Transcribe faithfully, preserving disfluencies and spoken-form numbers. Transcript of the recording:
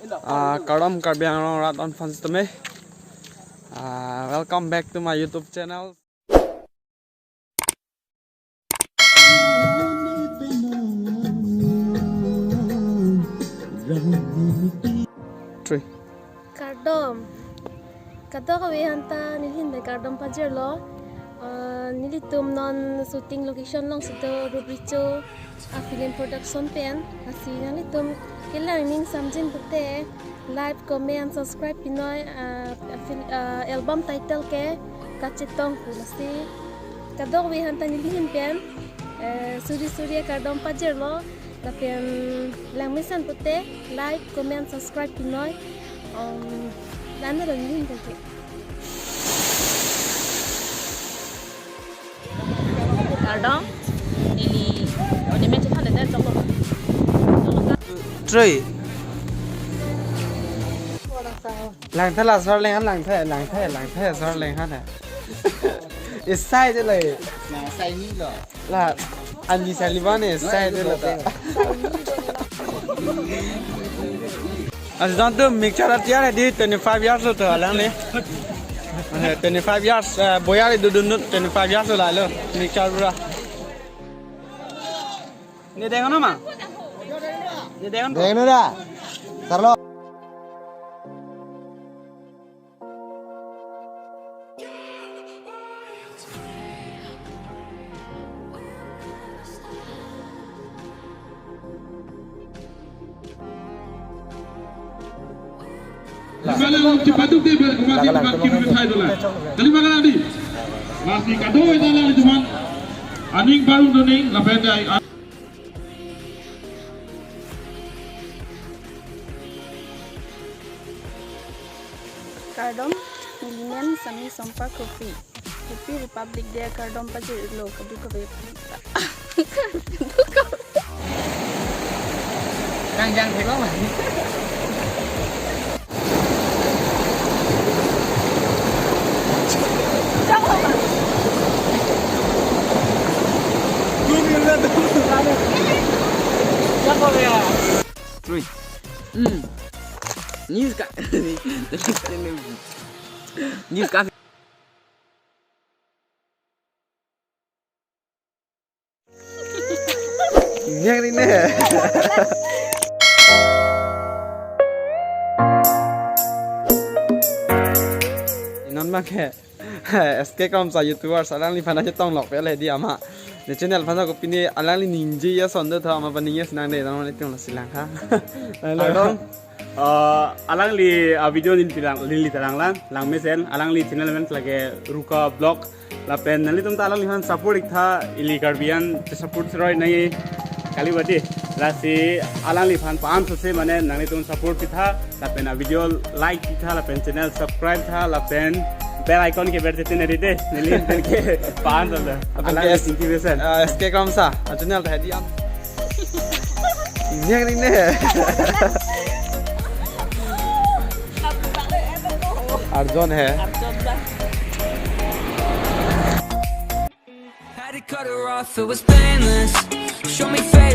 Ah, kardom Karbi Anglong rat-an fans tame. Ah, welcome back to my YouTube channel. Three. Kardom. Kadokave aphan ta nelihin pen kardom pajirlo. Ah, nelitum non shooting location alongsi do Rup Recho a film production pen. Lasi nanglitum kelang ning samjin pute like, comment, subscribe pinoi, ah, a fil-, ah, album title ke Kachetong pu. Lasi kadokave aphan ta nelihin pen, eh, suri suri kardom pajirlo. Lapen langmesen pute like, comment, subscribe pinoi. Um, dan lo nelihin pen ke. Kardom, neli, oh, neli men chethan le choklo. Three. Langthe la sar leng han, langthe, langthe, langthe sar leng han. Isai de le. Na sai ni lo. La, ani saliban isai de lo. Ajo tum mixture atiyar hedi twenty-five years lo to alangli. Eh, twenty-five years, eh, boyar dudun twenty-five years lo lalo mixture pura. Ne deng ano ma? Ne deng ano? Deng ano da? Sarlo. Malang chipaduk de bel kumasi kumasi kiri thai dola. Kali makan adi. Masih kado ita lang cuman aning baru doning lapen dai. Kardom, neli men Sami Sompa Kopi. Happy Republic Day kardom pajirlo kadokave aphan ta. Kadokave. Kang jang thek lo ma. Three. Hmm. News ka. News ka. Yang ini. Non bang ke. S K Kramsa YouTubers alangliphan aja tonglok pele di ama. Ne channel aphan ko pini alangli ningje ya sondo tha ama paningje sinang de nang tum silang ha. Hello. Kardom. Ah, alangli a video neli lang, neli ta lang lang, langmesen, alangli channel men lake Ruka Vlog. Lapen nanglitum ta alangliphan support iktha, ili Karbi an support roi nai kali bati. Lasi alangliphan paan sose mane nanglitum support pitha, lapen a video like pitha, lapen channel subscribe tha, lapen bell icon ke ber tete neri de, neli pen ke paan sose. Lapen alangli ke S-, singki besen. Ah, S K Kramsa, a channel ta hedi am. Yang ini. Arjun hai. Had to cut her off, it was painless. Show me face.